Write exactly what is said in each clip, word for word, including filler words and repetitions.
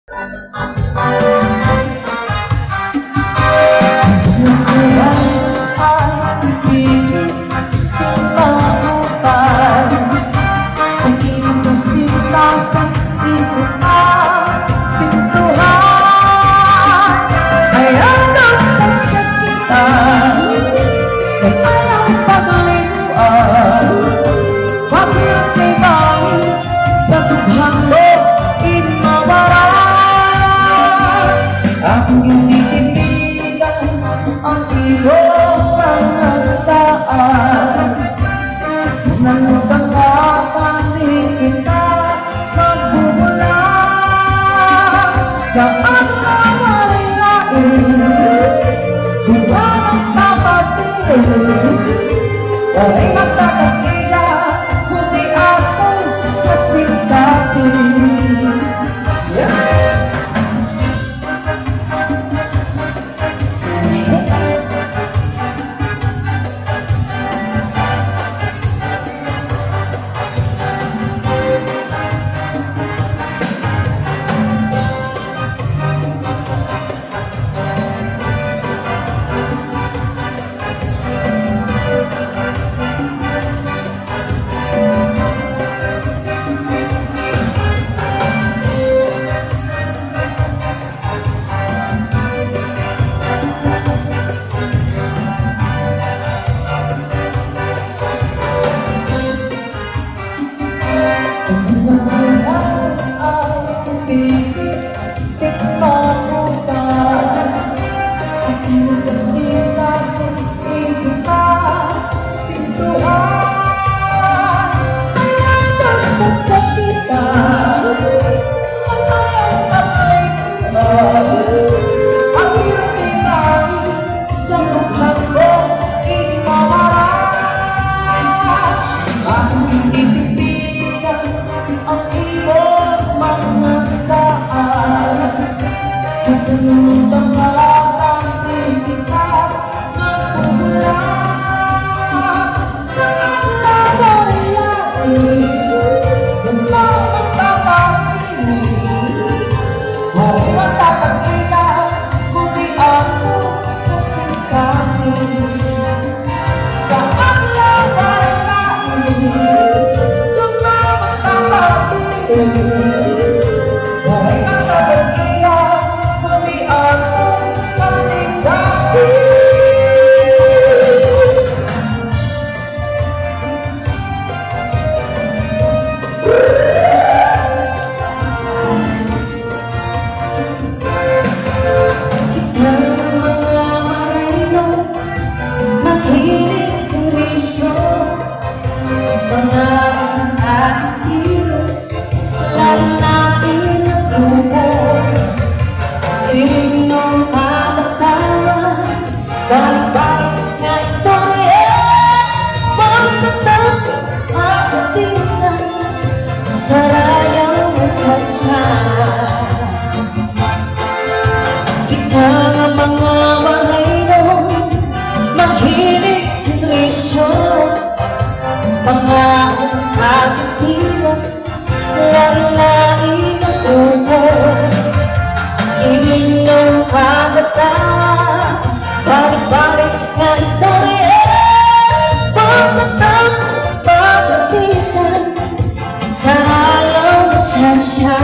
Paghirot kay bangin sa dughang mo in mawara. Ako gintitindigan an imo mga saad. Sa nalutang nga di kita magbubula. Sa ang lain-lain, di ba magpapapil? Waray magtatag-iya, kundi akong kasing-kasing. Yes. Ang imo mga saad, kasunod ang lahat, di kita magpupula. Sa adlaw nga iyan, wala magpapahiling, waray magtatag-iya, kundi ako kasing-kasing. Sa adlaw para sa akin, kung mapagpapapili, waray magtatag-iya, kundi ako kasing-kasing. Kita nga mga Maraynon, mahilig servisyo, mga atiro, lain-lain nga grupo, inom kabataan, balik-balik nga istorya, pagkatapos magkatisan, sarayaw nga cha-cha. Kita nga mga Maraynon, mahilig servisyo, mga atiro, lain-lain nga grupo, inom kabataan, balik-balik nga istorya, pagkatapos magkatisan, sarayaw nga cha-cha.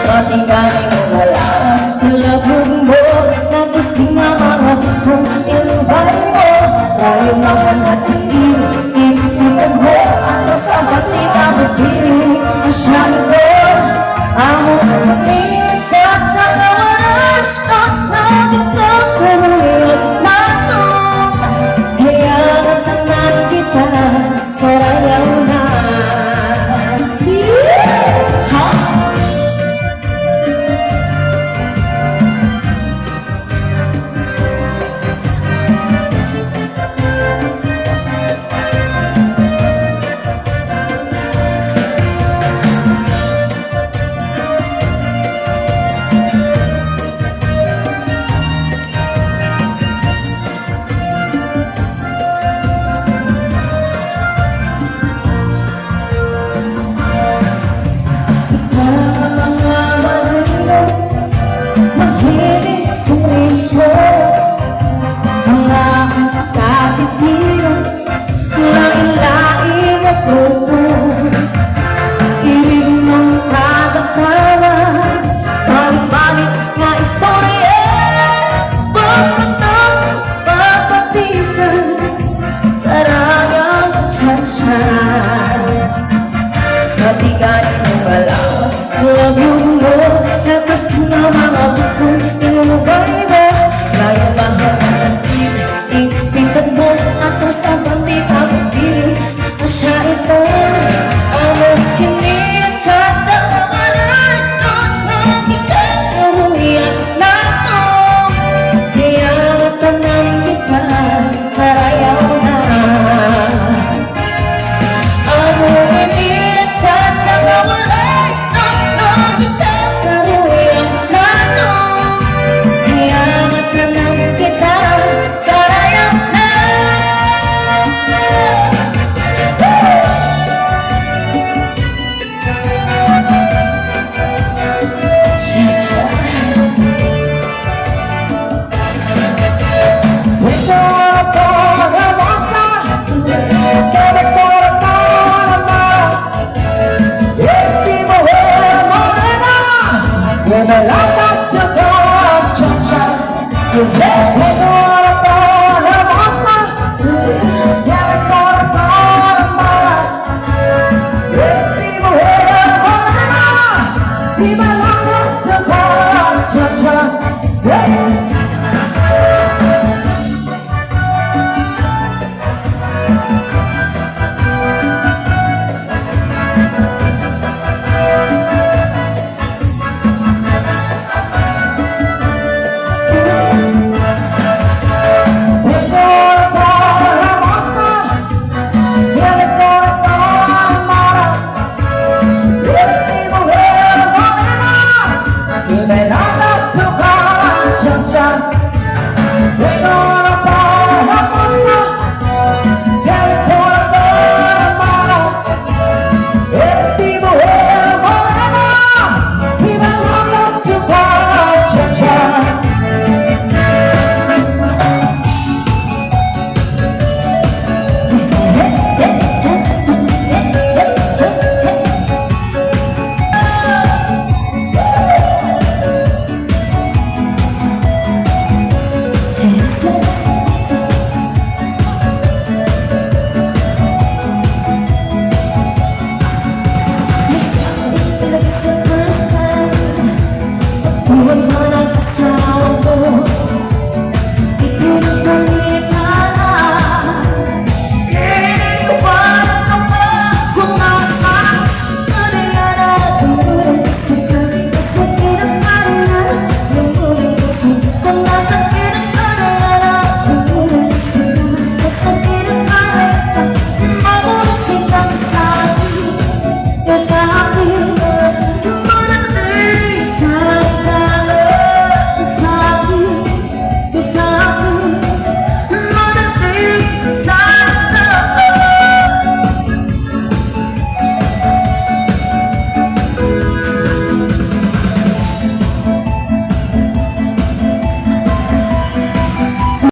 Pati kami nga lawas, kalabog mo, natisting nga mga bukong inubay mo, rayo nga mga tingin, ipitag mo, ang basta pati tapos diri, masyado, amo, ini, cha-cha, kawanan, at nagitag ko, nato, kaya natanan kita, sarayaw na. Ha? Love you, Lord, lakas na mga bukol, inubay mo. Kaya mahal na natin, ipintad mo, ato sa bandi, tapos dili, asya ito. Amo kini, cha-cha, wala, no, no, ikaw, karuyan nato. Kaya tanan kita, sarayaw na. Viva